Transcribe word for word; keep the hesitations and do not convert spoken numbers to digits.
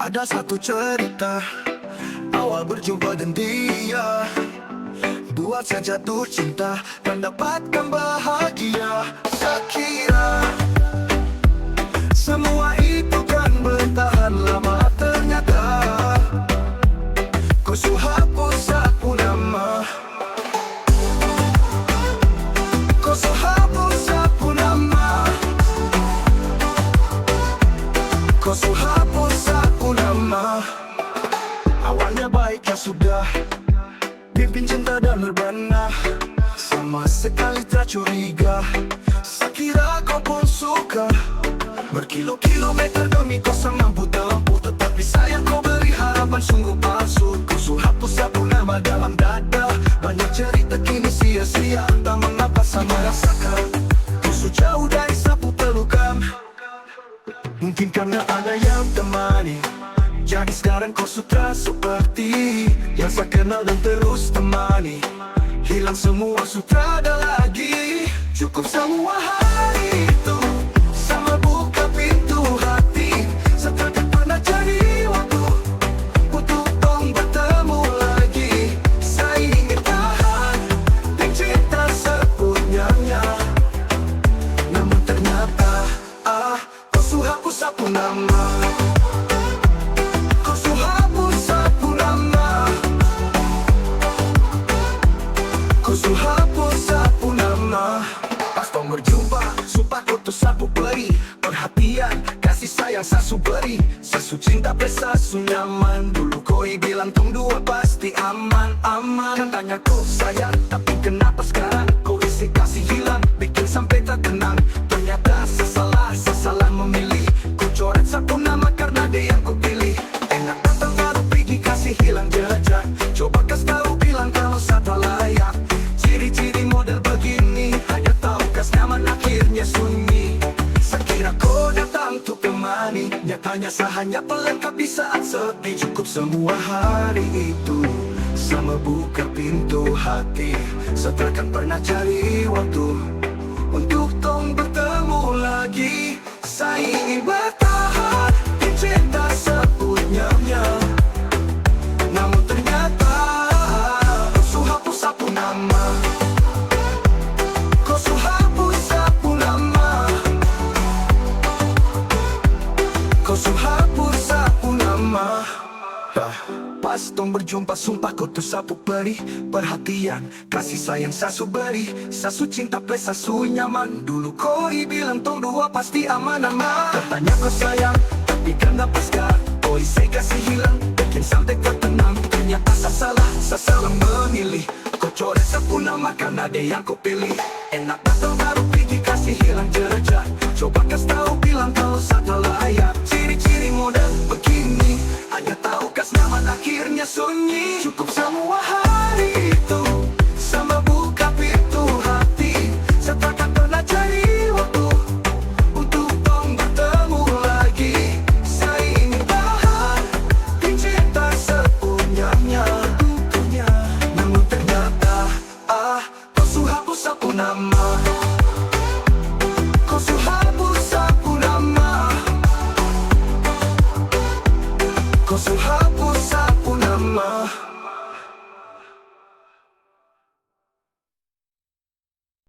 Ada satu cerita, awal berjumpa deng dia, dua sa jatuh cinta dan dapatkan bahagia. Sa kira semua itu kan bertahan lama, ternyata ko su hapus sa pung nama. Ko su hapus sa pung nama. Ko su hapus sa pung nama. Awalnya baik ya sudah, pimpin cinta dan rebana, sama sekali tak curiga. Sa kira ko pun suka, berkilo-kilometer demi ko sang mampu tempuh, tetapi sayang ko beri harapan sungguh palsu. Ko su hapus sa pung nama dalam dada, banyak cerita kini sia-sia, entah mengapa sa merasakan ko su jauh dari sa pung pelukan. Mungkin karna ada yang temani, jadi skarang ko su tra seperti yang sa kenal dan terus temani. Hilang semua, su tra ada lagi. Cukup samua hari itu, sama buka pintu hati. Sa tra akan pernah cari waktu untuk tong bertemu lagi. Sa ingin tahan deng cinta sepunyanya, namun ternyata, ah, ko su hapus sa pung nama. Ko su hapus sa pung nama. Ko su hapus sa pung nama. Pas tong berjumpa, sumpah ko tu sa pung peri. Perhatian, kasih sayang sa su beri. Sa su cinta plus sa su nyaman. Dulu ko i bilang tong dua pasti aman, aman. Katanya ko sayang, tapi kenapa skarang ko isi kasih hilang, bikin sampe tak tenang. Ternyata sa salah, sa salah memilih. Ko coret sa pung nama karna dia yang ko pilih. Enak datang baru pigi, kasih hilang jejak. Coba kas tau bilang kalo sa talayak. Ciri-ciri model begini hanya tau kas nyaman, akhirnya sunyi. Sa kira ko datang untuk temani, nyatanya sa hanya pelengkap di saat sepi. Cukup semua hari itu, sama buka pintu hati. Sa tra akan pernah cari waktu untuk tong bertemu lagi. Sa ingin bertahan di cinta sepunyanya, namun ternyata ko su hapus sa pung nama. Ko su hapus sa pung nama. Ko su hapus sa pung nama. Pas tong berjumpa, sumpah ko tu sa pung peri. Perhatian, kasih sayang sa su beri. Sa su cinta plus sa su nyaman. Dulu ko i bilang tong dua pasti aman-aman. Katanya ko sayang, tapi kenapa skarang ko i se kasih hilang, bikin sampe tak tenang. Ternyata sa salah, sa salah memilih. Ko coret sa pung nama karna dia yang ko pilih. Enak datang baru pigi, kasih hilang jejak. Coba kas tau bilang kalo sa talayak. Ciri-ciri model begini hanya tau kas nyaman, akhirnya sunyi. Cukup